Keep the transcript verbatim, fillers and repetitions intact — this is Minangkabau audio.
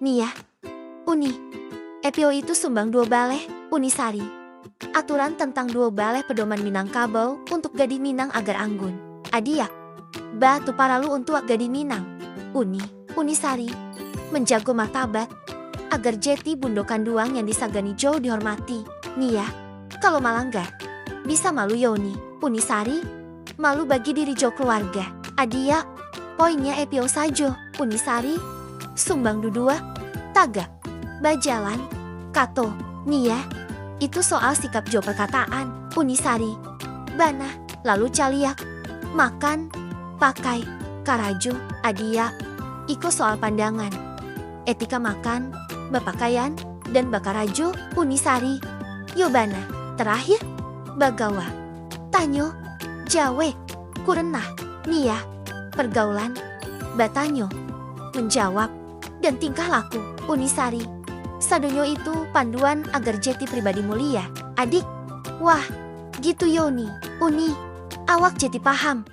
Niyah. Uni. Epio itu sumbang duo baleh, Uni Sari. Aturan tantang duo baleh pedoman Minangkabau untuk gadih Minang agar anggun. Adiak. Baa tu paralu untuak gadih Minang. Uni. Uni Sari. Manjago martabat. Agar jati bundo kanduang yang disagani jauh dihormati. Niyah. Kalau malanggar. Bisa malu yo Uni. Uni Sari. Malu bagi diri jo kaluarga. Adiak. Poinnya epio sajo. Uni Sari. Sumbang duduak. Tagak. Bajalan. Kato. Niyah. Itu soal sikap jo parkataan. Uni Sari. Bana. Lalu caliak. Makan. Pakai. Karajo. Adiak. Iko soal pandangan. Etika makan. Bapakaian. Dan bakarajo. Uni Sari. Yo bana. Tarakhir. Bagawa. Tanyo. Jawek. Kurenah. Niyah. Pergaulan. Batanyo. Manjawab. Dan tingkah laku. Uni Sari. Sadonyo itu panduan agar jati pribadi mulia. Adik. Wah. Gitu yo Uni. Uni. Awak jati paham.